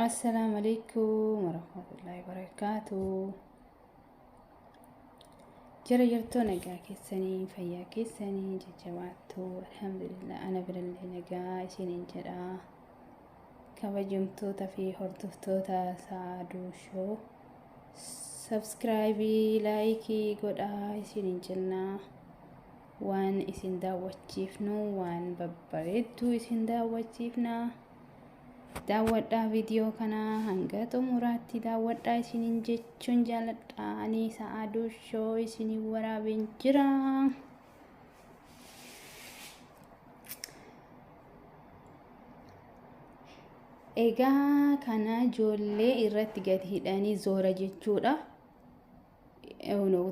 Assalaamu alaikum warahmatullahi wabarakaatu. Jara jirtuu nagaa keessanii fayyaa keessanii jajjabaattuu alhamdulillah ana birallee nagaa isiniin jedha. Kabajamtoota fi hordoftoota Sa'aaduu Show sabskraayibii laayikii godhaa isiniin jenna. Waan isin daawwachiifnu waan babbareedduu isin daawwachiifna. Daawwadhaa viidiyoo kana hanga xumuraatti daawwadhaa isiniin jechuun jaaladha. Ani Sa'aaduu Show isiniin waraabeen jira. Egaa kana ijoollee irratti gadi hidhanii zoora jechuudha.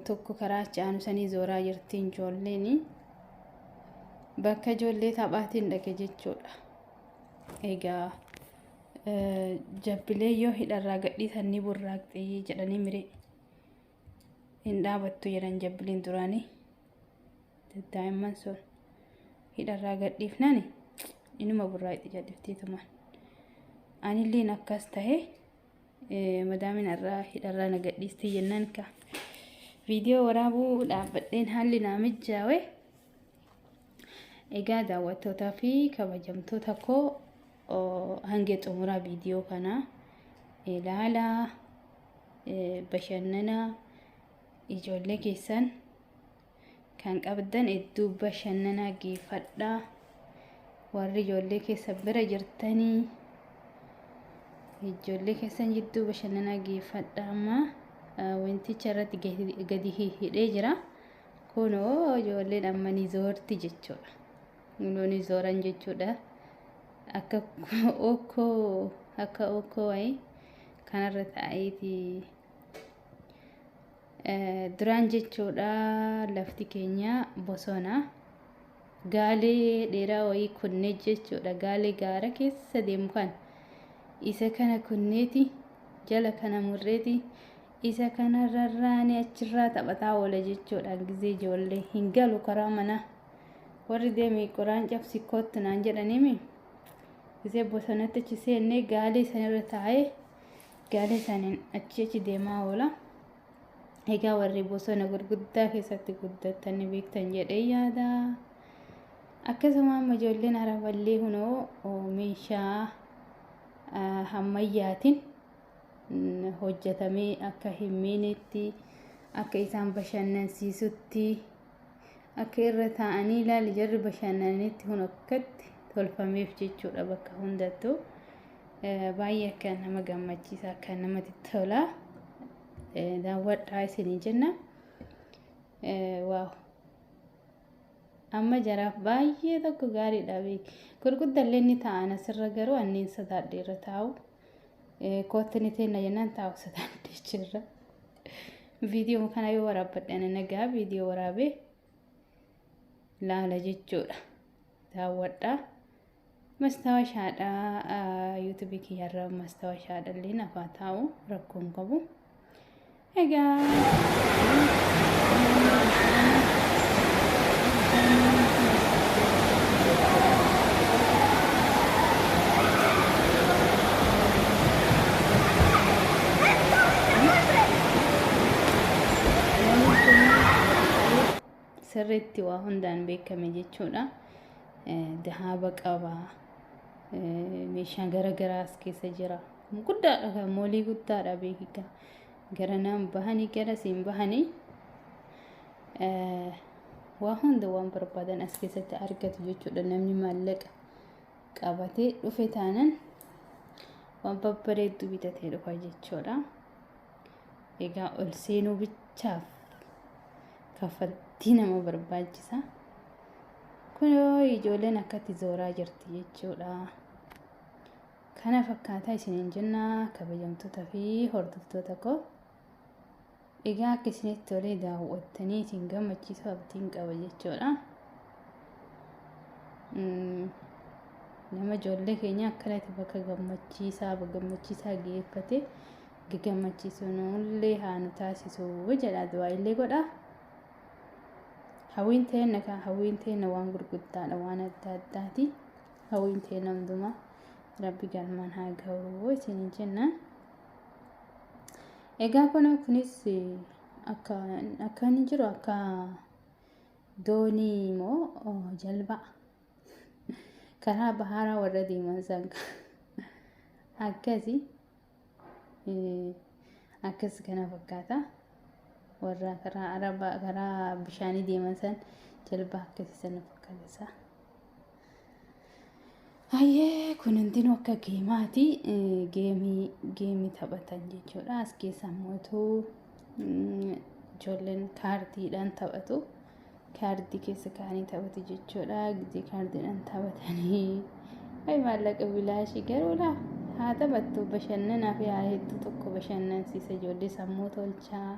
Tokko karaa achi aanu sanii zooraa jirti ijoolleen. Bakka ijoollee taphaatiin dhaqe jechuudha. Egaa jabbilee yoo hidharraa gadhiisan ni burraaqxi jedhanii miree hin dhaabattu jedhan jabbileen duraanii daa'imman sun hidharraa gadhiifnani inuma burraaqxi jedhiftiitumaan. Anilleen akkas ta'e madaamin irraa hidharraa na gadhiisti jennaan ka viidiyoo waraabuu dhaabbadheen haalli naa mijjaawe. Egaa daawwattootaa fi kabajamtoota koo hanga xumuraa viidiyoo kanaa ilaalaa bashannanaa ijoollee keessan kan qabdan iddoo bashannanaa geeffadhaa warri ijoollee keessan bira jirtanii ijoollee keessan jidduu bashannanaa geeffadhaa amma wanticha irratti gadi hidhee jira. Kunoo ijoolleen amma ni zoorti jechuudha. Kunoo ni zooran jechuudha. Akka okkoo akka okkoo wayii kanarra taa'eeti duraan jechuudha lafti keenya bosona. Gaalee dheeraa wayii kunnee jechuudha. Gaalee gaara keessa deemu kan isa kana kunneeti jala kana murreeti isa kana rarraanee achirraa taphataa oola jechuudha. Gizee ijoollee hin galu karaa manaa. Warri deemi qoraan cabsi kottu naan jedhaniimi. Gizee bosonatti achi seennee gaalee sanirra taa'ee gaalee saniin achi achi deemaa oola. Egaa warri bosona gurguddaa keessatti guddattan ni beektan jedhee yaada. Akkasuma amma ijoolleen araballee kunoo meeshaa ammayyaatiin hojjetamee akka hin miinetti akka isaan bashannansiisutti akka irra taa'anii ilaali jarri bashannananitti kun akkatti tolfameef jechuudha bakka hundattuu baay'ee akka nama gammachiisa akka namatti tola daawwadhaa isinii jenna waaw amma jaraaf baay'ee tokko gaariidha beeki gurguddallee ni ta'an asirra garuu anneen sodaadhe irra taa'u. Kootti ni teenna jennaan taa'u sodaadhe jirra. Viidiyoo kana yoo waraabbadhe ana nagaa viidiyoo waraabee laala jechuudha. Daawwadha. Mastaawashaadha. Yuutuubii kiyyarra mastaawashaadha illee nafaa taa'u rakkoon qabu. Egaa sirriitti waa hundaan beekame jechuudha. Dahaaba qaba. Meeshaan garaagaraa as keessa jira. Guddaadha moolii guddaadha beekikaa. Garanaan bahanii garasiin bahanii waa hunda waan barbaadan as keessatti argatu jechuudha. Namni maallaqa qabatee dhufe taanan waan babbareeddu bitatee dhufa jechuudha. Egaa ol seenuu bichaaf kaffaltii nama barbaachisa. Kunoo ijoolleen akkatti zooraa jirti jechuudha. Kana fakkaataa isiniin jenna kabajamtoota fi hordoftoota koo. Egaa akka isinitti tolee daawwattanii isin gammachiisu abdiin qaba jechuudha. Nama ijoollee keenya akkanatti bakka gammachiisaa gammachiisaa geeffate gammachiisu nullee haa nu taasisu jedha du'aa illee godha. Hawwiin teenna hawwiin teenna waan gurguddaadha waan adda addaati. Hawwiin teenna hundumaa. Rabbi galmaan haa ga'u isiniin jenna. Egaa kun kunis akka akka inni jiru akka doonii moo jalbaa karaa baharaa warra deeman san akkasi akkas kana fakkaata. Warra karaa arabaa karaa bishaanii deeman san jalbaa akkasii sana fakkaata. Hayyee, kun hundinuu akka geemaati. Geemii taphatan jechuudha. As keessa immoo ijoolleen kaardiidhaan taphatu. Kaardii keessa kaa'anii taphatu jechuudha. Gizee kaardiidhaan taphatanii ay maallaqa bilaashii garuu laa haa taphattu, bashannanaa fi haala hedduu tokko bashannansiisa, ijoollee sammuu tolchaa.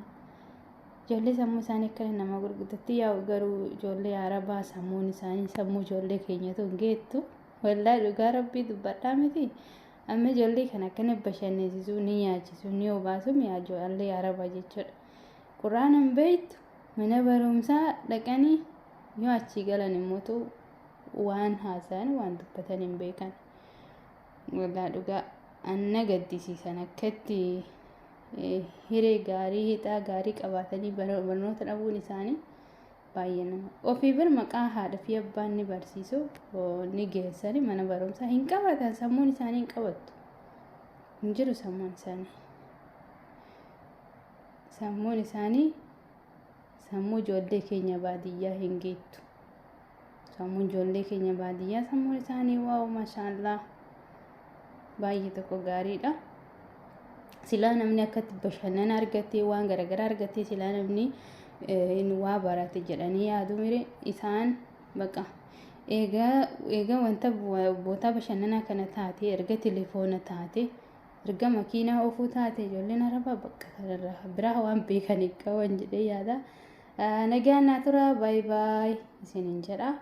Ijoollee sammuu isaanii akka nama gurguddatti yaa'u, garuu ijoollee arabaa sammuun isaanii sammuu ijoollee keenyatu hin geettu. Wallaahi dhugaa rabbii dubbadhaa miti. Amma ijoollee kana akkana bashannansiisuu, ni nyaachisuu, ni obaasu mi'a ijoollee arabaa jechuudha. Quraana hin beektu, mana barumsaa dhaqanii yoo achii galan immoo waan haasa'an waan dubbatan hin beekan. Wallaahi dhugaa anna gaddisiisan, akkatti hiree gaarii hixaa gaarii qabaatanii barnoota dhabuun isaanii baay'ee nama. Ofii bir maqaa haadha fi abbaan ni barsiisu, ni geessani mana barumsaa, hin qabatan, sammuun isaanii hin qabattu. Hin jiru sammuun isaanii. Sammuun isaanii sammuu ijoollee keenya baadiyyaa hin geettu. Sammuun ijoollee keenya baadiyyaa, sammuun isaanii wow, maashaallaa, baay'ee tokko gaariidha. Silaa namni akkatti bashannana argatee, waan garaagaraa argatee, silaa namni waa barate jedhanii yaadu mire. Isaan baqa eegaa wanta bootaa bashannanaa kana taate, erga telefoona taate, erga makiinaa oofuu taate, ijoolleen arabaa bakka kanarraa biraa waan beekan qaban jedhee yaada. Nagaan naa tura, baay'ee baay'ee isiniin jedha.